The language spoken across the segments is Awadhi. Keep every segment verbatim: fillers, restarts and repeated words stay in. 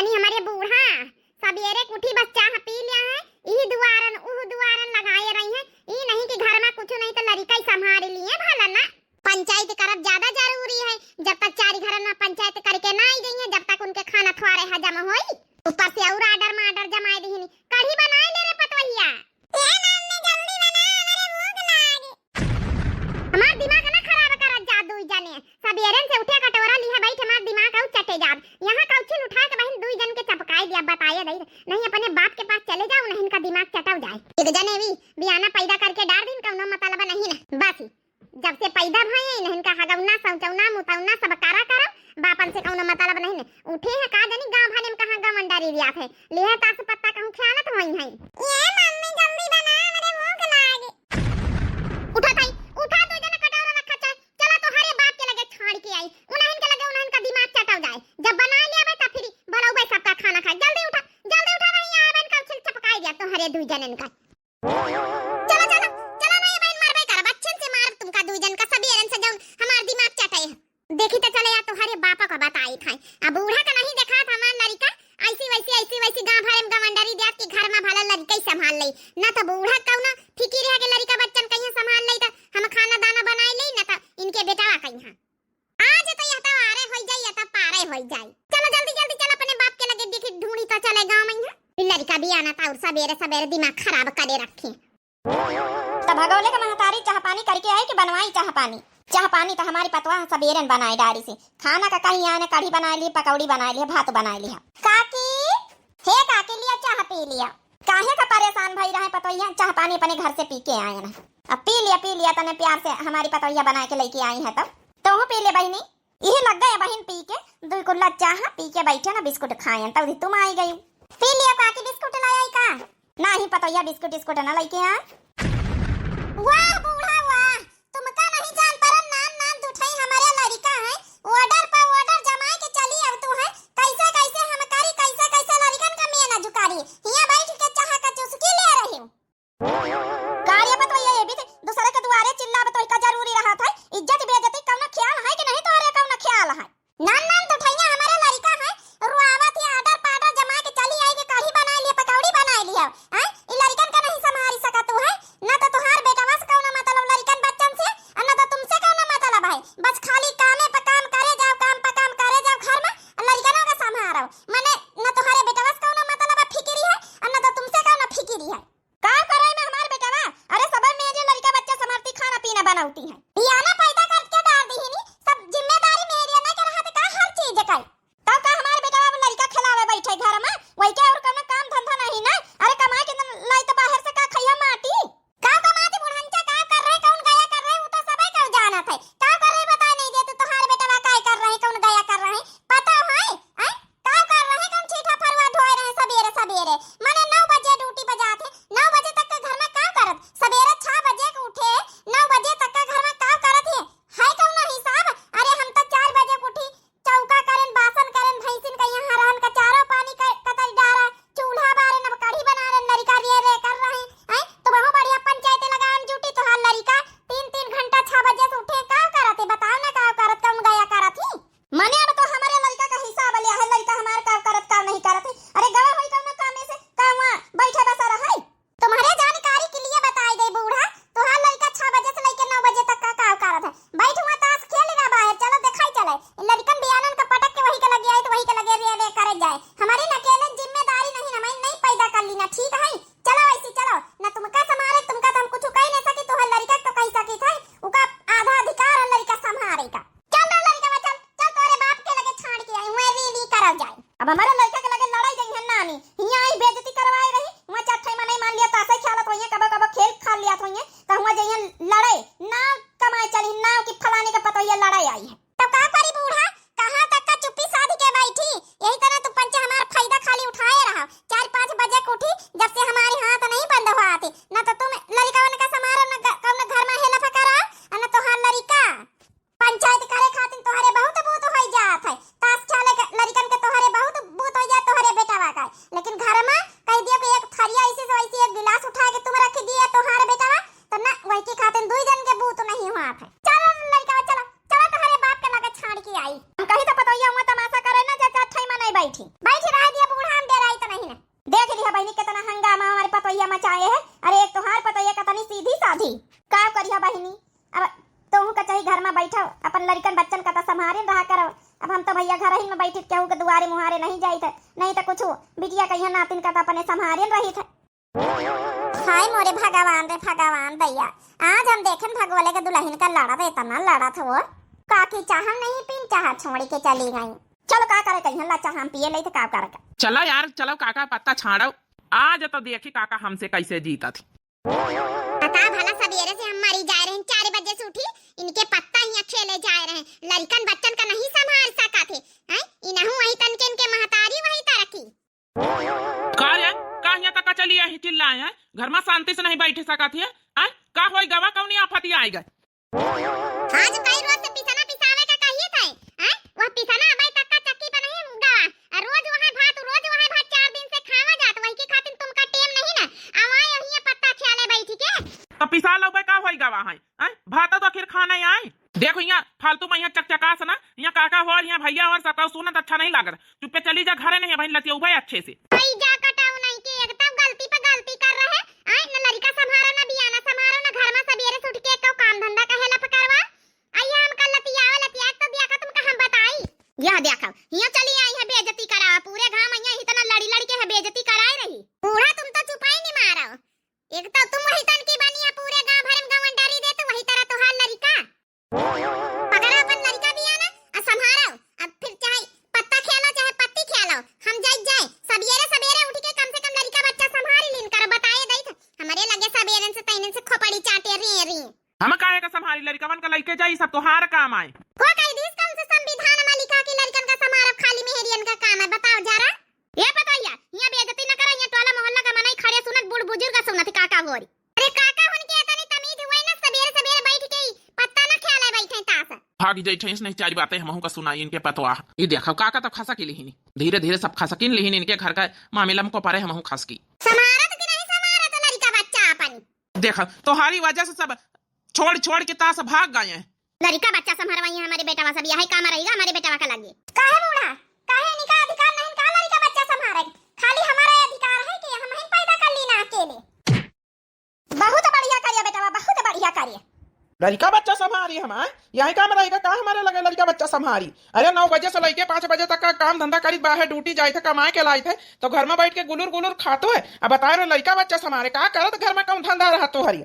नहीं, हमारे बूढ़ा सबेरे के उठी बस चाह पी लिया है, ई दुआरन उह दुआरन लगाए रही है। ई नहीं कि घर मा कुछ नहीं तो लड़िका ही संभाल लिए भला ना। पंचायत करब ज्यादा जरूरी है। जब तक चारी घरन मा पंचायत करके ना आई गई है, जब तक उनके खाना थोड़े हजम होई, ऊपर से और आर्डर मार्डर जमाए दीहिनी। कढ़ी बनाए ले रे पतवहिया। ए मम्मी, जल्दी बना, हमरे भूख लागे। हमार दिमाग ना खराब करत जा दुई जने। सबेरन से उठे कटोरा लिहे बैठ हमार दिमाग आउ चटे जात। यहाँ कौछिन उठा के बहिन दुई जन के चपकाई दिया, बताए दई। नहीं अपने बाप के पास चले जाओ, नहीं इनका दिमाग चटव जाए। एक जने भी बियाना पैदा करके डार दिन कौनो मतलब नहीं ना। बस ही जब से पैदा भए इन्हन का हगौना, शौचौना, मुतौना सब करा करो, बापन से कौनो मतलब नहीं ने। उठे हैं का जानी गाँव भरे में कहाँ गमंडारी रियात है, लिहे तास पत्ता कहूँ ख्यालत होई हैं। ए मम्मी, जल्दी बना, हमरे भूख लागे। उठा ताई, उठा, दो जने कटोरा रखा चाहे, चला तोहरे बाप के लगे छोड़ के आई, उन्हन के लगे उन्हन का दिमाग चटाव जाए। जब बना ले आवे तब फिर भलौबे सबका खाना खाए। जल्दी उठा, जल्दी उठा, नहीं आवे इनका उछल चपकाई दिया तोहरे दुई जनन का। चला, चला, चला ना, ये बहन मारबे करब, अच्छे से मारब तुमका दुई जन का, सबेरन से जौन हमार दिमाग चटे है। देखी तो चले या तोहरे बापा का बताई था। अब बूढ़ा का नहीं देखा था हमार लड़िका, ऐसी वैसी, ऐसी वैसी गाँव भरे में गमंडरी दिया कि घर में भला लड़िका ही संभाल ले, ना तो बूढ़ा कौनो फिकिर है कि लड़िका बच्चन कहीं संभाल ले तो हम खाना दाना बनाए ले, ना तो इनके बेटा कहीं। आज तो यह तो आरे होई जाई, यह तो पारे होई जाई। चलो जल्दी जल्दी चल, अपने बाप के लगे देखी ढूंढी तो चले गाँव में है। ई लड़िका बियाना था और सबेरे सबेरे दिमाग खराब करे रखे। तब भगौले का महतारी चाह पानी करके आई कि बनवाई चाह पानी। चाह पानी तो हमारी पतवा सबेरन बनाए डारी से। खाना का कहीं आने कढ़ी बनाए लिए, पकौड़ी बनाए लिए, भात बनाए लिए। काकी, हे काकी, लिया चाह पी लिया। काहे का परेशान भई रहे पतोहिया, चाह पानी अपने घर से पी के आए ना। अब पी लिया, पी लिया, तने प्यार से हमारी पतोहिया बना के लेके आई है तब। तोहू पी ले बहिनी। इहे लग गए बहिन पी के, दुई कुल्ला चाह पी के बैठे ना, बिस्कुट खायन, तब तुम आई गई। पी लिया काकी, बिस्कुट ले आई का? नाही पतोहिया, बिस्कुट इस्कुट ना लेके आ। वाह बूढ़ा वाह, तुमका नहीं जान परन, नान नान दुठई हमारे लड़िका है, order पर order जमाए के चली अब तू है, कैसे कैसे हम करी, कैसे कैसे लड़िकन का मेना जुकारी, हिया बैठ के चाह का चुस्की ले रही हूँ। का रे पतोहिया, ये भी दूसरे के दुआरे चिल्लावत वही का जरूरी रहा था? इज्जत बेइज्जती कौनो ख्याल है कि नहीं तोहरे कौनो ख्याल है? नान नान दुठैया हमारे लड़िका है, रुआवत है, order पार्डर जमा के चली आई कि कढ़ी बनाए लिए, पकौड़ी बनाए लिए, हैं? ई लड़िकन का नहीं संभारी सकत तू है? ना तो तोहार बेटवा से कौनो मतलब लड़िकन बच्चन से, और ना तो तुमसे कौनो मतलब है। बस खाली कामे पे काम करे जाओ, काम पे काम करे जाओ घर में, और लड़िकनों का संभारो। मने ना तोहारे बेटवा से कौनो मतलब है, फिकिरी है, और ना तो तुमसे कौनो फिकिरी है। का करे में हमार बेटवा? अरे सबे मेरे लड़िका बच्चा संभारती, खाना पीना बनौती है। बियाना पैदा करके डार दीहिनी, सब जिम्मेदारी मेरे ना के रहत का हर चीज का। तब का हमार बेटवा अब लड़िका खिलावे बैठे घर में, वही के और कौनो काम धंधा नहीं ना? अरे कमाए के न लाई तो बाहर से का खइया माटी? का कमाती बुढ़ंचा का कर रहे, कौन गया कर रहे, वो तो सबे का जानत है। का कर रहे बताए नहीं दे, तो तोहार बेटवा काय कर रहे, कौन गया कर रहे, पता है? हैं? का कर रहे, कौन छीठा फरुआ ढोए रहे सबेरे सबेरे? मने नौ बजे ड्यूटी पे जात है, नौ बजे तक के घर में का करत? सबेरे छह बजे के उठे, नौ बजे तक के घर में का करत है? है कौनो हिसाब? अरे हम तो चार बजे के उठी, चौका करेन, बासन करेन, भैंसिन का यहाँ रहन का चारो पानी क-, कतरी डारा, चूल्हा बारेन, अब कढ़ी बनारेन, लड़िका रे रे कर रहे हैं। तो बहुत बढ़िया पंचायत लगान जूटी, तोहार लड़िका तीन तीन घंटा छह बजे से उठे, का करत है? बताओ ना, का करत, कौन गया करत ही? मने अब तो हमारे लड़िका का हिसाब लिया है, लड़िका हमार का करत, का नहीं करत है। अरे गवा होई कौनो काम में से, का वहाँ बैठे बसा रहा है? तुम्हारे जानकारी के लिए बताई दे बूढ़ा, तोहार लड़िका छह बजे से लेके नौ बजे तक का, का करत है? बैठ हुआ ताश खेल रहा बाहर, चलो दिखाई चले। इन लड़िकन बियानन का पटक के वही के लगे आए तो वही के लगे रे रे करे जाए। हमारी न अकेले जिम्मेदारी नहीं ना, मैं नहीं पैदा कर ली ना, ठीक है? चलो ऐसी चलो, ना तुमका संभारे, तुमका तो हम कुछ कह नहीं सकी, तोहार लड़िका तो कह सकी थे, उका आधा अधिकार है लड़िका संभारे का। चल रे लड़िका, चल, चल तोरे बाप के लगे छाड़ के आई, वहीं री री करल जाए। अब हमारे लड़िका के लगे लड़ाई गई है नानी, हियाँ आई बेइज्जती करवाए रही, वहाँ चार ठे मनई मान लिया, तासे ख्यालत होइए, कबो कबो खेल खा लिया होइए, तो हुआ जइए लड़े, नाव कमाए चली, नाव की फलाने के पतोहिया लड़ाई आई है। तो का करी बूढ़ा, कहाँ तक का चुप्पी साध के बैठी? यही तरह तू पंच हमार फायदा खाली उठाए रहा। चार पाँच बजे के उठी, जब से हमारे हाथ नहीं बंद हुआ आते, न तो तुम लड़िका उनका समारो, न ग-, कौन घर में हेला फकरा, न तोहार लड़िका। पंचायत करे खातिर तोहरे बहुत बूत होई जात है, ताश खेले के लड़िकन के तोहरे बहुत बूत होई जात तोहरे बेटवा का, लेकिन घर में कह दियो कि एक थरिया ऐसी से वैसी एक गिलास उठा के तुम रख दिए तोहार बेटवा, तो ना वही के खातिर दुई जन बैठी रह दिया बूढ़ा, हम डेराइत नहीं ना। देख लिहा बहिनी, केतना हंगामा हमारे पतोहिया मचाए है। अरे, एक तोहार पतोहिया केतनी सीधी साधी, का करिहा बहिनी? अब तोहू का चाही घर में बैठो, अपन लड़िकन बच्चन का त संभारिन रहा करो। अब हम तो भइया घर ही में बैठित केहू के दुआरे मुहारे नहीं जाइत है, नहीं त कुछ बिटिया कहिया नातिन का त अपने संभारिन रहित है। हाय मोरे भगवान रे भगवान दैया, आज हम देखन भगवले के दुलहिन का लड़त, एतना लड़त हो। काकी चाह हम नहीं पीन, चाह छोड़ी के चली गई। चलो का करे, कहिया ला चाह हम पिए ले थे, का करे का। चलो यार, चलो काका पत्ता छाड़ो, आज तो देखी काका हमसे कैसे जीतत ही। पता भला सबेरे से हम मरी जाए रहे, चार बजे से उठी, इनके पत्ता हियाँ खेले जाए रहे, लड़िकन बच्चन का नहीं संभाल सकत है, हैं? इनहू वही तन के इनके महतारी वही तरह की। का रे? का हियाँ तक चली आई चिल्लाए हैं? घर में शांति से नहीं बैठ सकत है? हैं? का होई गवा, कौनी आफत आई गए? आज कई रोज से पिसना पिसावे का कहिए थे, हैं? वह पिसना अबे तक का चक्की पर नहीं गवा, और रोज वहाँ भात, रोज वहाँ भात, चार दिन से खावा जात, वही के खातिर तुमका टेम नहीं ना, आवा यहीं पत्ता ख्याले बैठी के। तो पिसा लो बे, का होई गवा है? हैं? भात तो आखिर खाना ही आई। देखो यहाँ फालतू में यहाँ चकचकास ना, यहाँ काका हो और यहाँ भैया हो और सबका सुनत अच्छा नहीं लागत। चुप्पे चली जा घरे, नहीं बहन लतियउबे अच्छे से। आई जा कटाऊ नहीं के, एक तो गलती पे गलती कर रहे, आए न लड़िका संभारो, न बियाना संभारो, न घर में सबेरे से उठ के एको काम धंधा कहे लफ करवा। आई हम कल लतियावे लतिया तो दिया का तुमका हम बताई। यह देखो, यहाँ चली आई है बेइज्जती करा, पूरे गांव में यहाँ इतना लड़ी लड़ी के है बेइज्जती कराए रही। बूढ़ा तुम तो चुपाई नहीं मारो, एक तो तुम वही तन की बनी है, पूरे गांव भर में गवन डरी दे तो वही तरह तोहार लड़िका। पकड़ा अपन लड़िका बियाना, आ संभारो। अब फिर चाहे पत्ता खेलो, चाहे पत्ती खेलो, हम जाई जाए। सबेरे सबेरे उठ के कम से कम लड़िका बच्चा संभारी लीन करो, बताए दई थे। हमरे लगे सबेरन से तैनन से खोपड़ी चाटे रे रे। हम काहे का संभारी, लड़िकवन का लइके जाई, सब तोहार काम आए। हो कही दीस कौन से संविधान में लिखा कि लड़िकन का संभारब खाली मेहरियन का काम है, बताओ जरा। ए पतोहिया, हियाँ बेइज्जती न करा, हियाँ टोला मोहल्ला का मनई खड़े सुनत, बूढ़ बुजुर्ग सुनत, काका होरी। अरे काका, उनके इतनी तमीज हुए ना, सबेरे सबेरे बैठ के ही पत्ता ना खेले बैठे तास। भाग जाई ठेस नहीं, चारी बातें हमहू का सुनाई इनके पतवाह। ई देखो काका तो खसकी लिहिनी, धीरे धीरे सब खसकिन लिहिनी, इनके घर का मामला में को परे हमहू खसकी। समारत कि नहीं समारत लड़िका बच्चा अपन? देखो तोहारी वजह से सब छोड़ छोड़ के तास भाग गए हैं। लड़िका बच्चा संभरवाई है हमारे बेटवा, सब यही काम रहेगा हमारे बेटवा का लगे। काहे बूढ़ा, काहे इनका अधिकार नहीं का लड़िका बच्चा संभारे? खाली हमारा अधिकार है कि हम ही पैदा कर ली ना अकेले। बहुत बढ़िया करिया बेटवा, बहुत बढ़िया करिया। लड़िका बच्चा संभारी हम, आए? यही काम रहेगा का हमारे लगे लड़िका बच्चा संभारी? अरे नौ बजे से लइके पाँच बजे तक का काम धंधा करी, बाहर ड्यूटी जाए थे, कमाए के लाई थे, तो घर में बैठ के गुलुर गुलुर खातो है। अब बता रहे लड़िका बच्चा संभारे, का करत घर में कौन धंधा रहा तोहरी?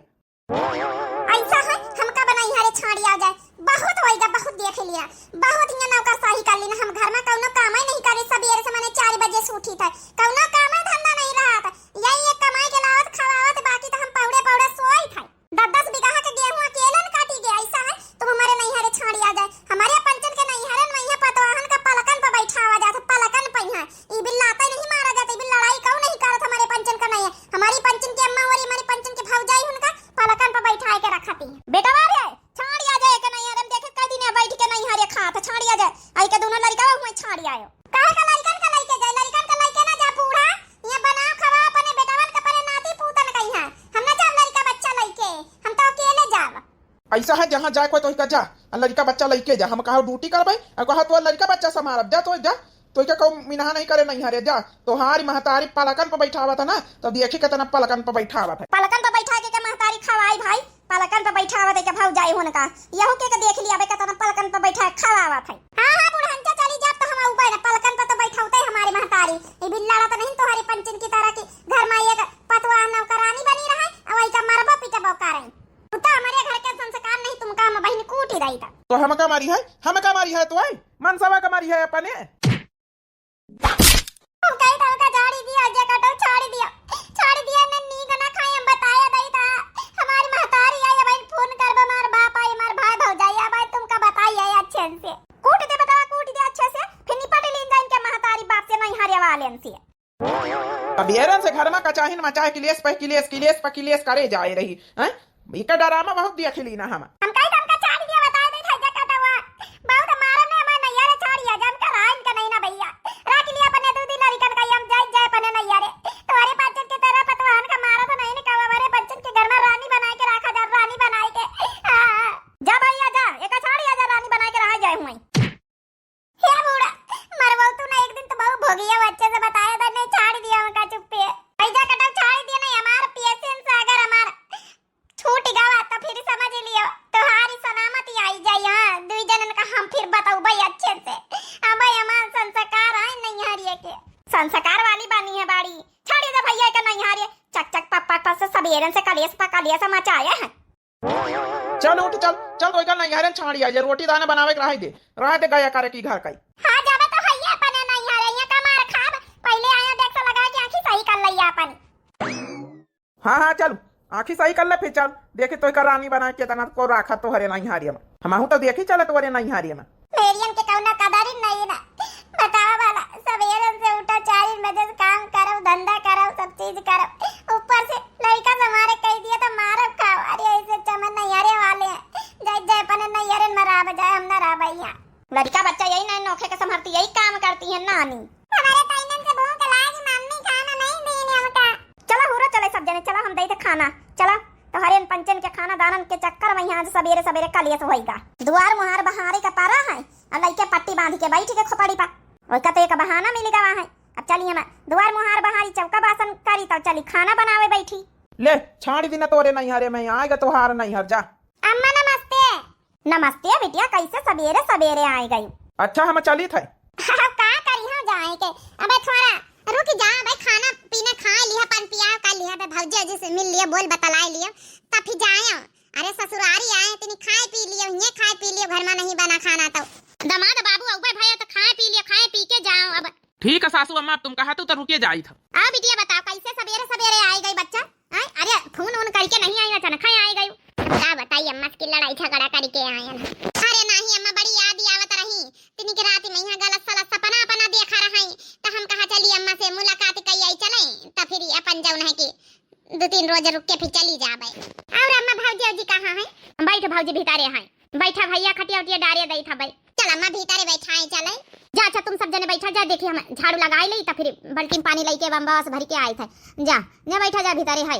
ऐसा है, हमका बनाई हरे छाड़ी आ जाए, बहुत होइगा, बहुत देख लिया, बहुत हियाँ नौकरशाही कर ली ना, हम घर में कौनो कामे नहीं करे, सबेरे से मने चार बजे से उठी थे, कौनो कामे धंधा नहीं रहा था, यही एक कमाई के लावत खवावत, बाकी तो हम पौड़े पौड़े सोई थे। दस दस बीघा के गेहूं अकेले न काटी गया, ऐसा है, तुम हमारे नहीं हरे छाड़ी आ जाए, हमारे पंचन के नहीं हरे, नहीं है पतवाहन का पलकन पर बैठावा जात, पलकन पर यहाँ, ई बिल्लाते नहीं मारा जाता, ई बिल लड़ाई कऊ नहीं करत, हमारे पंचन का नहीं है, हमारी पंचन की अम्मा हो रही, हमारी पंचन की भौजाई उनका पलकन पर बैठाए के रखती है। बेटवा रे, छाड़ी आ जाए के नहीं हरे, हम देखे कई दिन बैठ के नहीं हरे खात, छाड़ी आ जाए, आई के दोनों लड़िका हुए छाड़ी आयो। काहे का लड़िकन का लइके जाए, लड़िकन का लइके ना जा बूढ़ा, ये बनाओ खवा अपने बेटवन के, अपने नाती पूतन का यहाँ, हम ना जाब लड़िका बच्चा लइके, हम तो अकेले जाब। ऐसा है, जहाँ जाए कोई तो का जा, आ लड़िका बच्चा लइके जा। हम कहा ड्यूटी करबे, आ कहा तो लड़िका बच्चा संभारब, जा तो जा, तो क्या कहूँ मिनहा नहीं करे नहीं हरे, जा। तोहारी महतारी पलकन पर बैठावत है ना, तो देखी कितना पलकन पर बैठावत है। पलकन पर बैठा के, के महतारी खवाई भाई, पलकन पर बैठावत है के भौजाई होन का, यहू के, के देख लिया बे, कितना पलकन पर बैठा खवावत है। हाँ, हाँ, बुढ़न के चली जाब तो हम ऊपर ना पलकन पर तो बैठावते है हमारी महतारी। ये बिल्ला तो नहीं तोहरे पंचन की तरह की घर में एक पतवा नौकरानी बनी रहे, और वही का मरबो पीटबो करें। तू तो हमारे घर के संस्कार नहीं, तुमका हम बहिन कूटी रही था। तो हम का मारी है, हम का मारी है, तो आई मनसवा का मारी है अपने। हम कही था उनका झाड़ी दिया, जे कटो छाड़ी दिया, छाड़ी दिया ने नीक ना खाए, हम बताया दई था। हमारी महतारी आई, अब फोन कर, हमार बाप आई, हमार भाई भौजाई आई, अब तुमका बताई है अच्छे से। कूट दे बेटा, कूट दे अच्छे से, फिर निपट लीन जा इनके महतारी बाप से, नहीं हरे वाले से। अब येरन से घर में कचाहिन मचाए, किलेस पे किलेस, किलेस पे किलेस करे जाए रही, हैं? इका डरामा बहुत देख ली ना हम। हम कही तो हमका छाड़ी दिया, बता दे था जका दवा। बहुत मारा ने हमारे नैया रे छाड़ी है, जन का राइन का नहीं ना भैया। राख लिया अपने दो दिन लड़िकन का, हम जाए, जाए अपने नैया रे। तुम्हारे पाचन के तरह पतवाहन का मारा तो नहीं निकाला, हमारे पंचन के घर में रानी बनाए के रखा जा, रानी बनाए के। हाँ। जा भैया जा, एक छाड़ी आ जा, रानी बनाए के रहा जाए हुए। हे बूढ़ा, मरबो तू ना, एक दिन तो बहु भोगिया अच्छे से बताया था, नहीं छाड़ दिया उनका चुप्पे। ऐजा कटव छाड़ दिया, नहीं हमार पेशेंस अगर हमार छूट गवा तो फिर समझ लियो, तोहारी सलामती आई जाई। हाँ, दुई जनन का हम फिर बतौबे अच्छे से। अबे हमार संस्कार है नैहरिए के। संस्कार वाली बनी है बाड़ी। छाड़ी दे भैया के नैहरिए। चक चक पक पक पक से सबेरन से कलेश पा कलेश मचाए हैं। चल उठ, चल, चल, तो एकर नैहरन छाड़ी आ जा, रोटी दाना बनावे के रहे दे, रहे दे गया करे की घर कई। हाँ, जाबे तो हइये अपने नैहरे, यहाँ का मार खाब, पहले आया देख से लगा के आँखी सही कर लइया अपन। हाँ, हाँ, चल, आँखी सही कर ले, फिर चल, देखी तो एकर रानी बना के तना को राखा तोहरे नैहरे में। हमहू तो देखी चले तोहरे नैहरे में। मेरियन के कौनो कदर ही नहीं ना। बतावा वाला, सवेरे से उठा, चार बजे से काम करो, धंधा करो, सब चीज करो, ऊपर से लड़का संभारे कह दिया तो मारब खाओ। अरे ऐसे चमन नैहरे वाले हैं, जाए जाए अपने नैहरे में रह जाए, हम ना रह भैया। लड़का बच्चा यही ना नोखे के संभालती, यही काम करती है नानी। हमारे तैनन से भूख लागी, मम्मी खाना नहीं दीन हमका। चला हुरो चले सब जने, चला हम दे दे खाना, चला। तोहरे इन पंचन के खाना दानन के चक्कर में यहाँ आज सबेरे सबेरे कलेश होइगा। दुआर मुहार बहारे के परा है, और लइके पट्टी बांध के बैठ के खोपड़ी पा। ओका तो एक बहाना मिल गवा है। अब चली हम दुआर मुहार बहारी, चौका बासन करी, तब चली खाना बनावे बैठी। ले, छाड़ी दिन तोरे नैहरे में, आएगा तोहार नैहर, जा। अम्मा नमस्ते। नमस्ते बिटिया, कैसे सबेरे सबेरे आए गई? अच्छा, हम चलित है। अब का करी हम जाए के? अबे थोड़ा रुक जा, अबे खाना पीना खा लिया, पान पिया कर लिया, अबे भौजी जी से मिल लिया, बोल बतलाए लिया, तब फिर जाए। अरे ससुरारी आए, तनी खाए पी लियो, हिये खाए पी लियो, घर में नहीं बना खाना तो। दामाद बाबू अउबे भैया तो खाए पी लियो, खाए पी के जाओ अब। ठीक है सासू अम्मा, अब तुम कहा तू तो रुके जाई था। आओ बिटिया बताओ, कैसे सबेरे सबेरे आए गई बच्चा? आए, अरे फोन ओन करके नहीं आई, अचानक है आए गई। अब का बताई अम्मा की लड़ाई झगड़ा करके आए हैं। अरे नहीं अम्मा, बड़ी याद आवत रही, तिनी के रात में यहाँ गलत सलत सपना अपना देखा रही, तो हम कहा चली अम्मा से मुलाकात कई आई चले, तो फिर अपन जौन है कि दो तीन रोज रुक के फिर चली जाबे। और अम्मा भौजी औजी कहाँ है? बैठ भौजी भीतरे हैं। बैठा भैया खटिया उटिया डारे दई था भाई। चल अम्मा भीतरे बैठाए चले। जा अच्छा तुम सब जने बैठा जा, देखी हम झाड़ू लगाए ले तो फिर बाल्टी में पानी लेके बम्बा से भर के आए थे। जा, जा बैठा जा भीतरे है।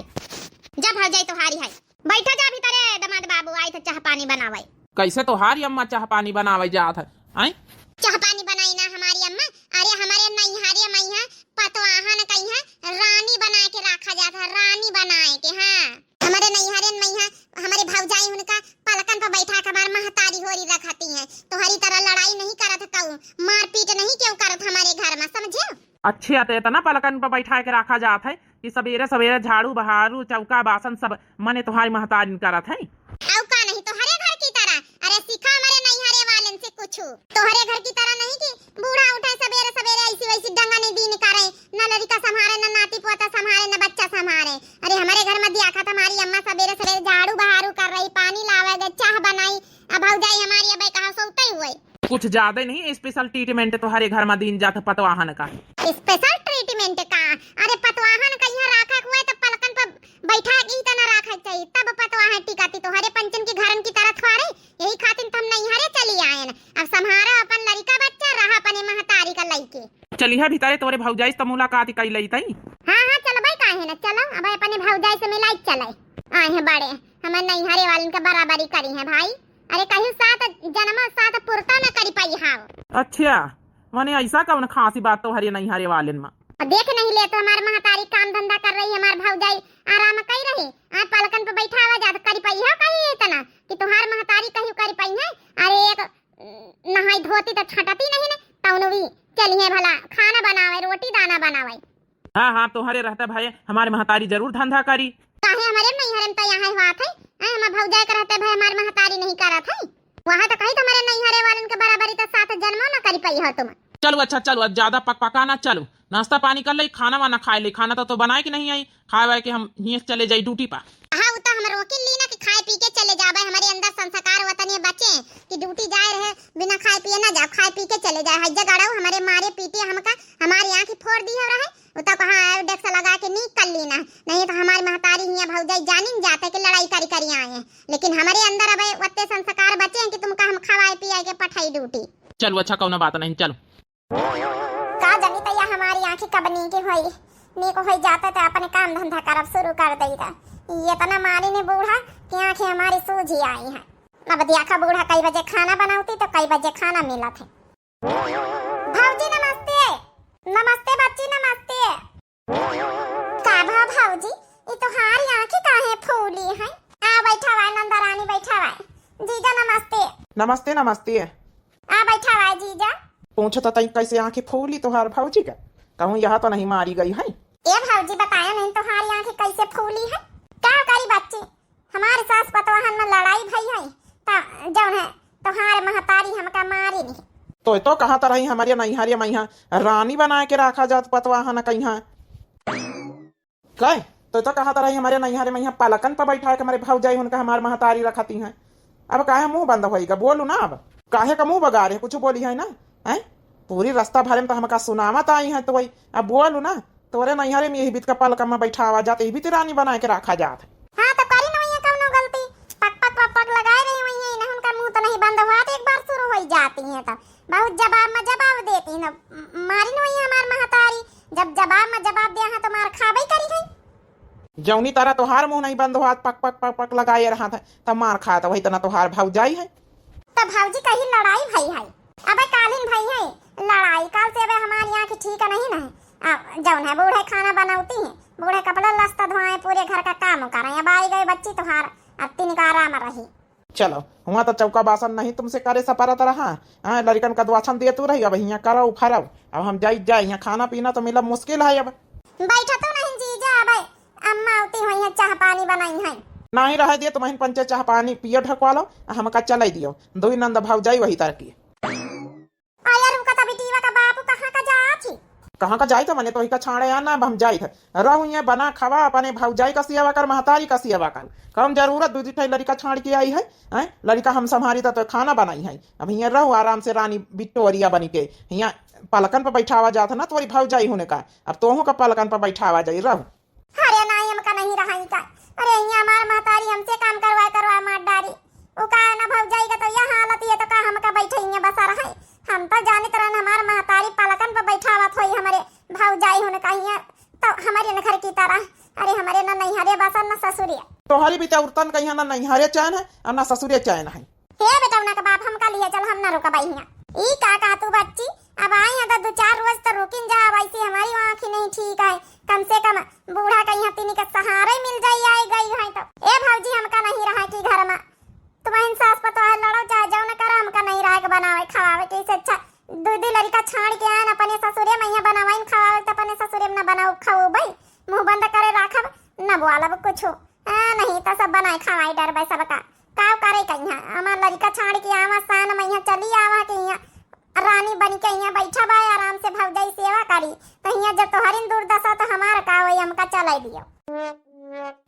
जा भौजाई तोहारी है। बैठा जा भीतरे दमाद बाबू आए थे चाह पानी बनावे। कैसे तोहारी अम्मा चाह पानी बनावे जात है? आए? चाह पानी बनाई ना हमारी अम्मा। अरे हमारे नैहरे मैया पतवाहन कहिया रानी बना के रखा जात है, रानी बनाए के। हाँ, हमारे नैहरे मैया हमारे भौजाई उनका पलकन पर बैठा के हमार महतारी होरी रखती है। तोहरी तरह लड़ाई नहीं करत कहू, मारपीट नहीं क्यों करत हमारे घर में, समझे? अच्छा, तो इतना पलकन पर बैठा के रखा जात है कि सबेरे सबेरे झाड़ू बहारू चौका बासन सब मने तोहारी महतारी करत है। अउ का नहीं तोहरे घर की तरह? अरे सीखा हमारे नैहरे वालन से कुछ। तोहरे घर की तरह नहीं कि बूढ़ा उठे सबेरे सबेरे ऐसी वैसी डंगनी दीन करे, न लड़का संभारे, न नाती पोता संभारे, न बच्चा संभारे। अरे हमारे घर में दिया खा हमारी अम्मा सबेरे सबेरे झाड़ू बहारू कर रही, पानी लावे गए, चाह बनाई। अब भौजाई हमारी अब कहा सोते हुए। कुछ ज्यादा ही नहीं, special treatment तोहरे घर में दीन जात पतवाहन का। Special treatment का? अरे पतवाहन का यहाँ रखा हुआ है तो पलकन पर बैठा के ही तना रखा चाहिए, तब पतवाहन टिकाती। तोहरे पंचन की घरन की तरह थोड़े, यही खातिर तो हम नैहरे चली आयन। अब संभारा अपन लड़का बच्चा, रहा अपने महतारी का लइके। चलिहा भीतरे तोरे भौजाई से तो मुलाकात कई लई तई। हाँ, हाँ, चलबे काहे न, चलो, अब अपने भौजाई से मिलाई चले। आए हैं बड़े, हमारे नैहरे वालन के बराबरी करी है भाई। अरे कहीं सात जन्म सात पुरता न करी पाई हाव। अच्छा, मने ऐसा कौन खासी बात तोहरे नैहरे वालन में? और देख नहीं ले तो हमार महतारी काम धंधा कर रही, हमार भौजाई आराम कई रही, आ पलकन पे बैठा हुआ जात करी पाई है कहीं इतना कि तोहार महतारी कहीं करी पाई है। अरे एक नहाई धोती तो छटती नहीं ने, तौन भी चलिए भला खाना बनावे, रोटी दाना बनावे। हाँ, हाँ, तोहरे रहते भए हमारे महतारी जरूर धंधा करी। काहे हमारे नैहरे में तो यहाँ हुआ थे, हैं, हमार भौजाई के रहते भए हमार महतारी नहीं करत है। वहाँ तो कही तुम्हारे नैहरे वालन के बराबरी तो सात जन्मों न करी पाई हो तुम। चलो अच्छा, चलो, अब ज्यादा पकपका ना, चलो नाश्ता पानी कर ले, खाना वाना खाए ले। खाना तो, तो बनाए के नहीं आई, खाए वाए के हम हियाँ से चले जाई ड्यूटी पा। हाँ, वो तो हम रोके ली ना कि खाए पी के चले जाबे। हमारे अंदर संस्कार वतनी बचे कि ड्यूटी जाए रहे बिना खाए पिए ना जाओ, खाए पी के चले जाए। हज्जा गड़ाऊ हमारे मारे पीटे हमका, हमारे आँख फोड़ दी हो रहे। वो तो कहा डेस्क लगा के नीक कर ली ना, नहीं तो हमारे महतारी हियाँ भौजाई जानिन जाते कि लड़ाई करी करी आए हैं। लेकिन हमारे अंदर अब वत्ते संस्कार बचे हैं कि तुमका हम खवाए पियाए के पठाई ड्यूटी। चलो अच्छा, कौनो बात नहीं, चलो। का जनी तैया हमारी आँखी कब नीक होई, नीक होई जाते तो अपने काम धंधा करब शुरू कर देई। ये इतना मारी ने बूढ़ा कि आँखें हमारी सूझी आई हैं। अब देखा बूढ़ा कई बजे खाना बनावती तो कई बजे खाना मिलत है। भौजी नमस्ते। नमस्ते बच्ची, नमस्ते। का भा भौजी, ई तोहार आँखी काहे फूली है? आ बैठा बाय नंदा रानी, बैठा बाय। जीजा नमस्ते। नमस्ते, नमस्ते। आ बैठा बाय जीजा। पूछत तई कैसे आँखी फूली तोहार भौजी का? कहूँ यहाँ तो नहीं मारी गई है? ए भौजी, बताया नहीं तोहार आँखी कैसे फूली है? का करी बच्ची, हमार सास पतवाहन में लड़ाई भई है, त जौन है तोहार महतारी हमका मारी नहीं। तो, तो कहा त रही हमरे नैहरे में यहाँ रानी बनाए के रखा जात पतवाहन कहिया। कहे, तो, तो कहा त रही हमरे नैहरे में यहाँ पलकन पर बैठा के हमरे भौजाई उनका हमार महतारी रखती हैं। अब काहे मुँह बंद होइगा, बोलू ना अब। काहे का मुँह बगारे, कुछ बोली है ना, हैं? पूरी रास्ता भरे में तो हमका सुनावत आई है, तो वही अब बोलू ना। तोरे नैहरे में यही बीत का पलक में बैठावा जात, यही बीत रानी बनाए के रखा जात। हाँ, तो करी न वही कौनो गलती, पक पक पक पक लगाए रही वही, इन्हें उनका मुँह तो नहीं बंद हुआ, तो एक बार शुरू हो जाती हैं, तो बहुत जवाब में जवाब देती हैं, मारी न वही हमार महतारी, जब जवाब में जवाब दिया है तो मार खाबे करी है। जौनी तरह तोहार मुँह नहीं बंद हुआ, पक पक पक पक लगाए रहा था, तब मार खात वही तना तोहार भौजाई है। तब भौजी कही लड़ाई भई है। अबे कालिन भई है लड़ाई, काल से अबे हमारी आँख ठीक नहीं न है। आ, जौन है बूढ़े खाना बनौती हैं, बूढ़े कपड़ा लस्ता धोए, पूरे घर का काम करें। अब आई गई बच्ची तोहार, अब तिनका आराम रही। चलो, हुआ तो चौका बासन नहीं तुमसे करे सपरत रहा, हाँ, लड़िकन का दुआछन देतू रही, अब हियाँ करौ फरौ, अब हम जाई जाए, यहाँ खाना पीना तो मिलब मुश्किल है अब। बैठा तो नहीं जीजा, अबे अम्मा उती हुई है, चाह पानी बनाई है। नहीं रहे दियो, तुमहिन पंचे चाह पानी पियो ढकवा लो, आ हमका चलाई दियो, दुई नंद भौजाई वही तरह की। अरे रुका, तभी टीवा का बापू कहाँ का जात ही? कहाँ का जाई था मने तो ही का छाड़े आना, अब हम जाई था। रहू ये बना खवा, अपने भौजाई का सेवा कर, महतारी का सेवा कर। कम जरूरत दूधी ठाई लड़िका छाड़ के आई है, हैं? लड़िका हम संभारी था तो खाना बनाई है। अब हियाँ रहू आराम से रानी विक्टोरिया बनी के। हियाँ पलकन पर बैठावा जात है ना तोरी भौजाई होने का, अब तोहू का पलकन पर बैठावा जाई, रहू। अरे नाई, हमका नहीं रहाई का। अरे हियाँ हमार महतारी हमसे काम करवा करवा मार डारी। उ का ना भौजाई का तो यह हालत ये तो का हमका बैठे हियाँ बसा रहे। हम तो जानित रहन हमार महतारी पलकन पर बैठावत होई हमरे भौजाई होने का हियाँ तो हमरे न घर की तरह। अरे हमरे ना नैहरे बसन ना ससुरे। तोहरी भी तो औरतन का यहाँ ना नैहरे चैन है और ना ससुरे चैन है। हे बेटौना के बाप, हमका लिए चल, हम ना रुकब हियाँ। ई का कहा तू बच्ची, अब आई हैं तो दो चार रोज तो रुकिन जा, अब ऐसी हमारी आँखी नहीं ठीक है, कम से कम बूढ़ा कहिया तिनी के सहारे मिल जाई, आई गई है तो। ए भौजी, हमका नहीं रहा कि घर में तुम्हारी सास पतोह लड़ो चाहे जौन करा, हमका नहीं रहा के बनावे खवावे के, इससे अच्छा दो दो लड़िका छाड़ के आन अपने ससुरे में यहाँ बनावाइन खवावे तो अपने ससुरे में ना बनाओ खाओ भाई, मुँह बंद करे राखब, न बोलब कुछ। आ, नहीं तो सब बनाए खवाए डरबे सबका। काव करे कहिया, हमार लड़िका छाड़ के आवा, सान में यहाँ चली आवा के यहाँ रानी बन के यहाँ बैठा बा, आराम से भौजाई सेवा करी। तो यहाँ जब तोहरिन दुर्दशा तो हमार का होई, हमका चले दियो।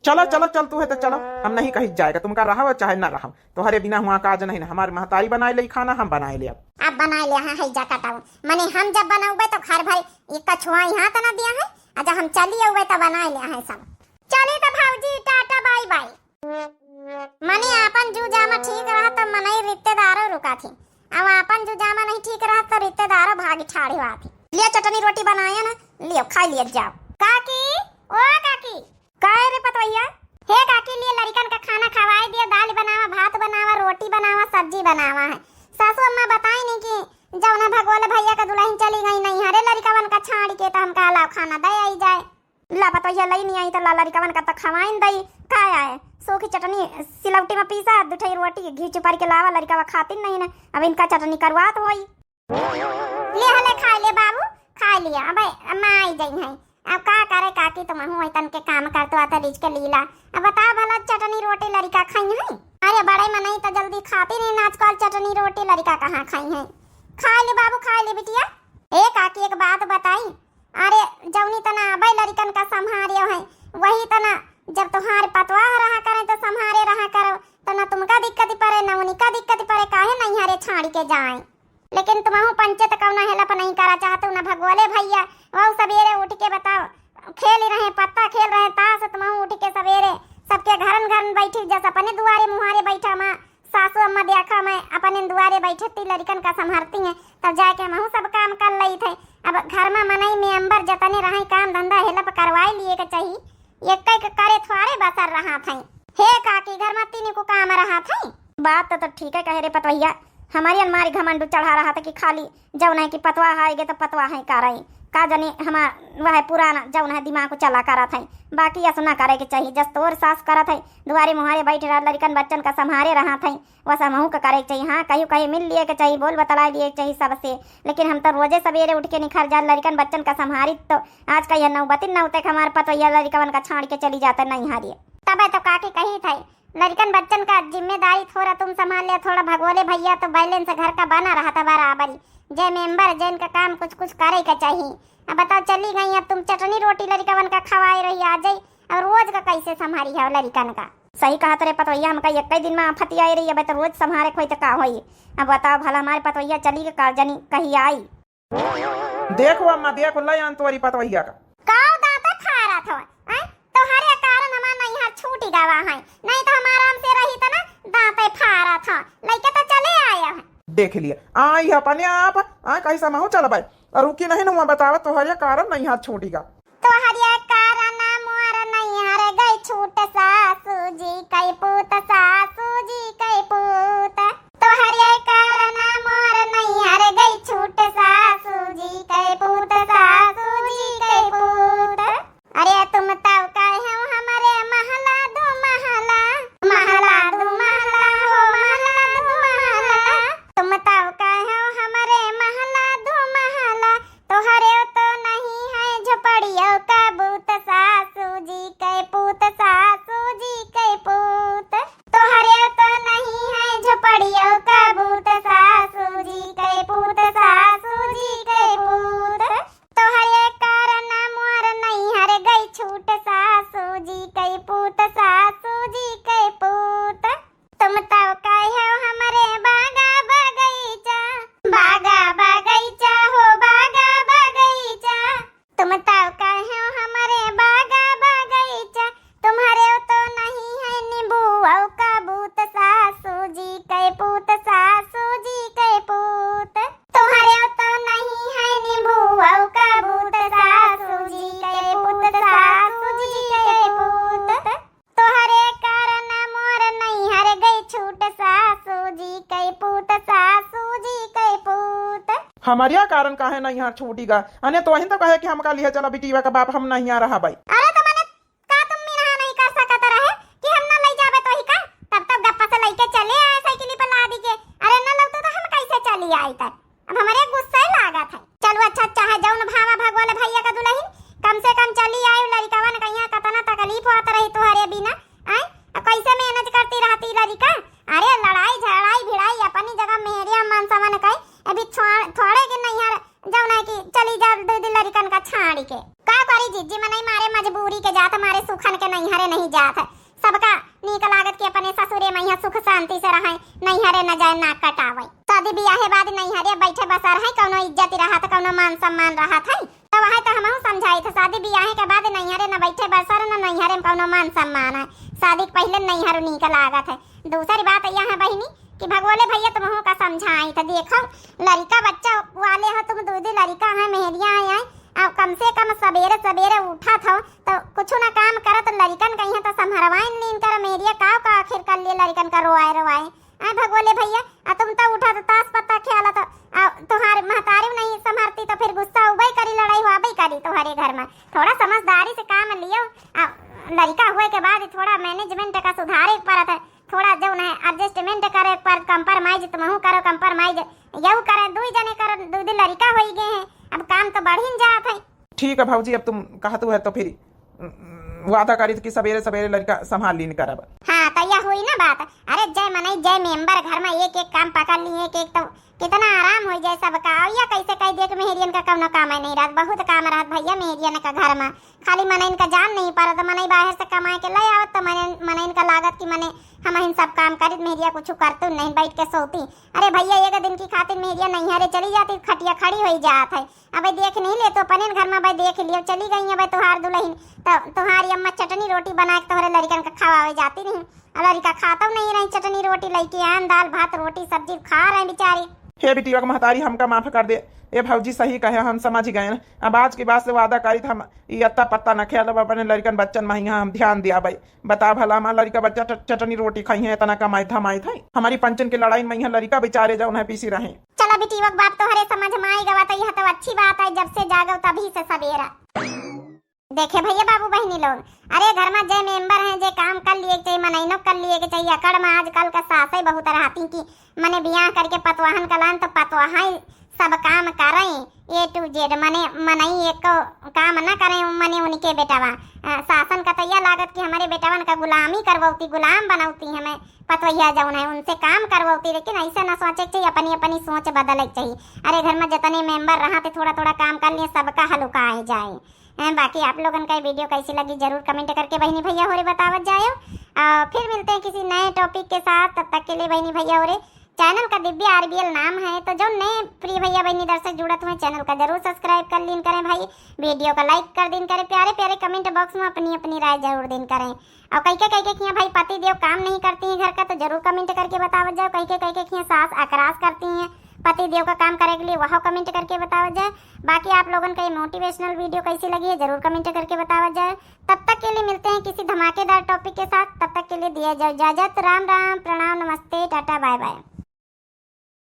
चलो, चलो, चल तू है तो चलो, हम नहीं कहीं जाएगा, तुमका रहो चाहे ना रहो, तोहरे बिना हुआ काज नहीं ना, हमारी महतारी बनाए ले खाना, हम बनाए ले अब। अब बनाए ले, हाँ, है जा कटाऊ, मने हम जब बनाऊबे तो घर भर एक कछुआ यहाँ तो ना दिया है, अच्छा हम चली आऊबे तो बनाए ले है सब। चली तो भौजी, टाटा बाय बाय। मने आपन जू जामा ठीक रहा तो मनई रिश्तेदारो रुका थी, अब आपन जू जामा नहीं ठीक रहा तो रिश्तेदारो भागी ठाड़ी हुआ थी। लिया चटनी रोटी बनाया ना, लियो खाई लिया जाओ। काकी, ओ काकी। काहे रे पतवैया? हे काकी, लिए लड़िकन का खाना खवाए दिया, दाल बनावा, भात बनावा, रोटी बनावा, सब्जी बनावा है। सासू अम्मा बताई नहीं कि जौना भगोले भैया का दुल्हन चली गई नहीं हरे लड़िकवन का छाड़ के, तो हम कहा लाओ खाना दे आई जाए। ला पतोहिया लई नहीं आई तो ला लड़िकवन का तो खवाइन दई। का आए, सूखी चटनी सिलौटी में पीसा, दुठई रोटी घी चुपारी के लावा, लड़िकवा खातिन नहीं ना, अब इनका चटनी करवात होई। ले हले खाई ले बाबू, खाई लिया, अब अम्मा आई जाई है। अब का करे काकी, तुमहू वही तन के काम करतो आता रीझ के लीला। अब बताओ भला चटनी रोटी लड़िका खाई है? अरे बड़े मनई तो जल्दी खाती नहीं, आजकल चटनी रोटी लड़िका कहाँ खाई है? खाई ले बाबू, खाई ले बिटिया। ए काकी, एक बात बताई, अरे, जौनी तना अबे लड़िकन का संभारियो है, वही तना जब तुम्हारे पतवाह रहा करें तो संभारे रहा करो, तो ना तुमका दिक्कत पड़े, ना उनका दिक्कत पड़े, काहे नहीं हरे छाड़ के जाए। लेकिन तुमहू पंचे तो कौना help नहीं करा चाहतू, ना भगोले भैया, वो सवेरे उठ के बताओ, खेल रहे पत्ता, खेल रहे ताश, तुमहू उठ के सवेरे सबके घरन घरन बैठी, जस अपने दुआरे मुहारे बैठा माँ, सासू अम्मा देखा मैं अपने दुआरे बैठती लड़िकन का संभारती हैं, तब जाके हमहू सब काम कर लई थे। अब घर में मनई member जतने रहे काम धंधा help करवाई लिए के चाहिए, एक एक करे थोड़े बसर रहा थे। हे काकी, घर में तीन को काम रहा थे। बात तो, तो ठीक है कहे रे पतवैया, हमारी अनमारी घमंडू चढ़ा रहा था कि खाली जौन है कि पतवा आएगे तो पतवा है का रही, का जानी हमार वह पुराना जौन है दिमाग को चला करत है। बाकी ऐसा ना करे के चाहिए, जस तोर सास करत है, दुआरे मुहारे बैठ रहा, लड़िकन बच्चन का संभारे रहत है, वैसा महू का करे के चाहिए। हाँ, कहीं कहीं मिल लिए के चाहिए, बोल बतला लिए के चाहिए सबसे, लेकिन हम तो रोजे सवेरे उठ के निखर जा लड़िकन बच्चन का संभारी। तो आज का यह नौबती नौते के हमारे पतोहिया लड़िकवन का छाड़ के चली जाता नहीं हारिए। तबे तो काकी कही थे, लड़िकन बच्चन का जिम्मेदारी थोड़ा तुम संभाल ले, थोड़ा भगोले भैया तो बैलेंस घर का बना रहता बराबरी। जे मेंबर जेन का काम कुछ कुछ करे के चाहिए। अब बताओ, चली गई, अब तुम चटनी रोटी लड़िकवन का खवाए रही आ जाई, और रोज का कैसे संभारी है लड़िकन का? सही कहत रे पतोहिया, हमका एक ही दिन में आफत आई रही, अब तो रोज संभारे खोई तो का होई? अब बताओ भला हमारे पतोहिया चली के का जानी कही आई। देखो अम्मा, देखो, ले आन तोरी पतोहिया का। काव दांते फारत हो, हैं? तोहरे कारण हमार नैहर छूटी गवा है, नहीं तो हम आराम से रही तो ना दांते फारत हो, लइके तो चले आए हैं। देख लिए, आई है अपने आप, आ कैसा महू चलबै, और रुकी नहीं ना, हुआ बतावा, तोहरे कारण नैहर छूटी गा। तोहरे कारण मोर नैहर गई छूट सासू जी कै पूत, सासू जी कै पूत। तोहरे कारण मोर नैहर गई छूट सासू जी कै पूत, सासू जी कै पूत। अरे तुम तब कहे हो हमरे महला दो महला, महला दो महला हो महला दो महला। तुम तब कहे हो हमरे महला दो महला, तोहरे तो नहीं है झोपड़ियों का बूत, सासू जी कै पूत, सासू जी कै पूत। तोहरे तो नहीं है झोपड़ियों का बूत, सासू जी कै पूत, सासू जी कै पूत। तोहरे कारण मोर नैहर गई छूट, सासू जी कै पूत, सासू जी कै पूत। तुम तब कहे हो हमरे बागा बगीचा, बागा बगीचा हो बागा बगीचा। तुम तब कहे हो हमरे बागा बगीचा, तुम्हरे तो नहीं है नींबू का बूत, सासू जी कै पूत, सासू जी कै पूत। तुम्हरे तो नहीं है नींबू का बूत, सासू जी कै पूत, सासू जी कै पूत। तोहरे कारण मोर नैहर गई छूट, सासू जी कै पूत, सासू जी कै पूत। हमरिया कारण काहे नैहर छूटी गा? अने तोहिन तो कहे कि हमका लिहे चला बिटिया का बाप, हम नैहर रहबै। अरे तो मने का तुम मिनहा नहीं कर सकत रहे कि हम ना ले जाबे तोही का? तब तब गप्पा से लइके चले आए साइकिल पर लादी के। अरे ना लौटू तो हम कैसे चली आई तक? अब हमरे गुस्सा लागत है। चलू अच्छा, चाहे जौन भावा भगवान भैया का दुल्हन, कम से कम चली आयु। लड़िकवन का यहाँ कतना तकलीफ होत रही तोहरे बिना, आय? अब कैसे मैनेज करती रहती लड़िका? अरे लड़ाई झड़ाई भिड़ाई अपनी जगह, मेहरिया मान समन कई, अभी थो-, थोड़े के नैहर जौन है कि चली जा दो दिन लड़िकन का छाड़ी के। का करी जिज्जी, मनई मारे मजबूरी के जात, मारे सुखन के नैहरे नहीं जात है। सबका नीक लागत कि अपने ससुरे में यहाँ सुख शांति से रहे, नैहरे न जाए, नाक कटावे। शादी बियाहे बाद नैहरे बैठे बसर है, कौनो इज्जत रहत, कौनो मान सम्मान रहत है। तो वह तो हमहू समझाई थे, शादी बियाहे के बाद नैहरे न बैठे बसर, न नैहरे में कौनो मान सम्मान है। शादी के पहले नैहर नीक लागत है। दूसरी बात यह है बहिनी कि भगोले भैया तुमहू का समझाई थे, देखो लड़िका बच्चा वाले हो तुम, दूधी लड़िका है, मेहरिया है, आय, आ कम से कम सबेरे सबेरे उठत हो तो कुछ ना काम करत, लड़िकन कहीं तो संभरवाइन लीन कर, मेहरिया काव का आखिर कर लिए लड़िकन का रोवाए रोवाए। आय भगोले भैया, आ तुम तो उठत ताश पत्ता खेलत, आ तुम्हारे महतारी नहीं संभरती तो फिर गुस्सा उबई करी, लड़ाई हुआबई करी तुम्हारे घर में। थोड़ा समझदारी से काम लियो, आ लड़िका हुए के बाद थोड़ा मैनेजमेंट का सुधारे के परत है, थोड़ा जौन है एडजस्टमेंट करे के परत, कंप्रोमाइज तुमहू करो, कंप्रोमाइज यहू करे, दुई जने करो, दू दू लड़िका होई गए हैं, अब काम तो बढ़िन जात है। ठीक है भौजी, अब तुम कहतू है तो फिर, उम, वादा करी कि सवेरे सवेरे लड़िका संभाल लीन करब। हाँ, तो यह हुई ना बात। अरे जय मनई, जय मेंबर घर में एक एक काम पकड़ ली, एक एक तो कितना आराम हो जाए सबका। और यह कैसे कह दिया कि मेहरियन का कौनो काम है नहीं रहत, बहुत काम रहत भैया मेहरियन का घर में। खाली मनइन का जान नहीं पड़त, मनई बाहर से कमाए के ले आवत तो मनइन, मनइन का लागत कि मने हमहिन सब काम करित, मेहरिया कुछ करतू नहीं, बैठ के सोती। अरे भैया, एक दिन की खातिर मेहरिया नैहरे चली जाती, खटिया खड़ी होई जात है। अबे देख नहीं ले तो अपने घर में, अबे देख लियो, चली गई अबे तुहार दुल्हन, तो तुहारी अम्मा चटनी रोटी बना के तोहरे लड़िकन का खवावे जाती नहीं। और लड़िका खातो नहीं रही, चटनी रोटी लइके आन, दाल भात रोटी सब्जी खा रहे बेचारी। हे बिटिया के महतारी, हमका माफ कर दे। ए भौजी सही कहे, हम समझ गए। अब आज के बाद से वादा करी हम ई अत्ता पत्ता न खेलब, अपने लड़िकन बच्चन में हियां हम ध्यान दियाबे। बता भला, हमार लड़िका बच्चा ट-, चटनी रोटी खाई है, इतना कमाई धमाई था। हमारी पंचन की लड़ाई में यहाँ लड़िका बेचारे जौन है पीसी रहे। चला बिटिया के बाप तोहरे समझ में आई गवा तो यह तो अच्छी बात है, जब से जागो तभी से सवेरा। देखे भैया बाबू बहिनी लोग, अरे घर में जे मेंबर हैं, जे काम कर लिए के चाहिए, मनइनो कर लिए के चाहिए। अकड़ में आजकल का सासै बहुत रहती कि मने बियाह करके पतवाहन का लान तो पतवाहै सब काम करें, A to Z, मने मनई एको काम न करें, मने उनके बेटवा। अ, सासन का तो यह लागत कि हमरे बेटवन का गुलामी करवौती, गुलाम बनौती हमें पतवहिया जौन है, उनसे काम करवौती, लेकिन ऐसे न सोचे के चाहिए, अपनी अपनी सोच बदले के चाहिए। अरे घर में जितने मेंबर रहा थे थोड़ा थोड़ा काम कर लिए, सबका हलुका आए जाए। हैं, बाकी आप लोगन का ये वीडियो कैसी लगी जरूर कमेंट करके बहिनी भैया होरे बतावत जायो। और फिर मिलते हैं किसी नए टॉपिक के साथ, तब तक के लिए बहिनी भैया होरे। चैनल का दिव्या आरबीएल नाम है, तो जो नए प्रिय भैया बहिनी दर्शक जुड़त हुए चैनल का जरूर सब्सक्राइब कर लीन करें भाई, वीडियो का लाइक कर दीन करें, प्यारे प्यारे कमेंट बॉक्स में अपनी अपनी राय जरूर दीन करें। और कई के कई के किया भाई पति देव काम नहीं करती हैं घर का, तो जरूर कमेंट करके बतावत जाओ। कई के कई के किया सास अकरास करती हैं, पति देव का काम करे के लिए, वह कमेंट करके बतावत जाए। बाकी आप लोगन का ये मोटिवेशनल वीडियो कैसी लगी है जरूर कमेंट करके बतावत जाए। तब तक के लिए मिलते हैं किसी धमाकेदार टॉपिक के साथ, तब तक के लिए दिया जाओ इजाजत। राम राम, प्रणाम, नमस्ते, टाटा, बाय बाय।